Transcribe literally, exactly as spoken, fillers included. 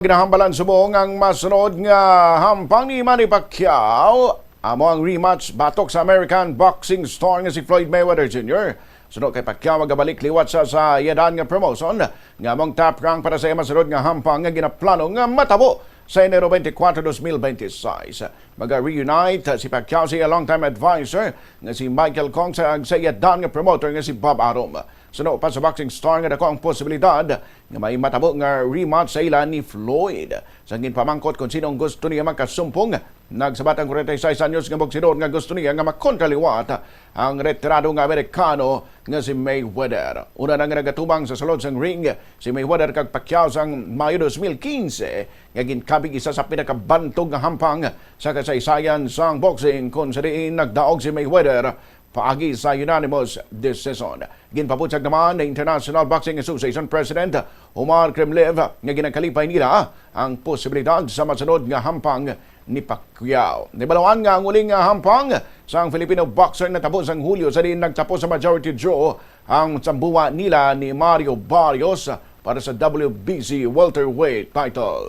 Ginahambalan subong ang masunod nga hampang ni Manny Pacquiao, amo ang rematch batok sa American boxing star nga si Floyd Mayweather Junior. Suno kay Pacquiao, magabalik liwat sa, sa iya daan nga promotion nga among top rank para sa iya masunod nga hampang nga ginaplano nga matabo sa Enero twenty-four, twenty twenty-six. Maga-reunite si Pacquiao sa iya long-time advisor nga si Michael Kong sa, sa iya daan nga promoter nga si Bob Arum. Suno pa sa boxing star nga dako ang posibilidad nga may matabo nga rematch sa ila ni Floyd. Sa ginpamangkot kung sino ang gusto niya makasumpong, nagsabat ang forty-six anyos nga boksidor nga gusto niya nga makontra liwat ang retirado nga Amerikano nga si Mayweather. Una na nga nagatubang sa sulod sang ring si Mayweather kag Pacquiao sang Mayo twenty fifteen, nga ginkabig isa sa pinakabantog nga hampang sa kasaysayan sang boxing, kung sa diin nagdaog si Mayweather paagi sa unanimous decision. Ginpabutyag naman ni International Boxing Association President Omar Kremlev nga ginakalipay nila ang posibilidad sa masunod nga hampang ni Pacquiao. Nabal-an nga ang uling nga hampang sang Filipino boxer natabo sang Hulyo, sa diin nagtapos sa majority draw ang sambuwa nila ni Mario Barrios para sa W B C welterweight title.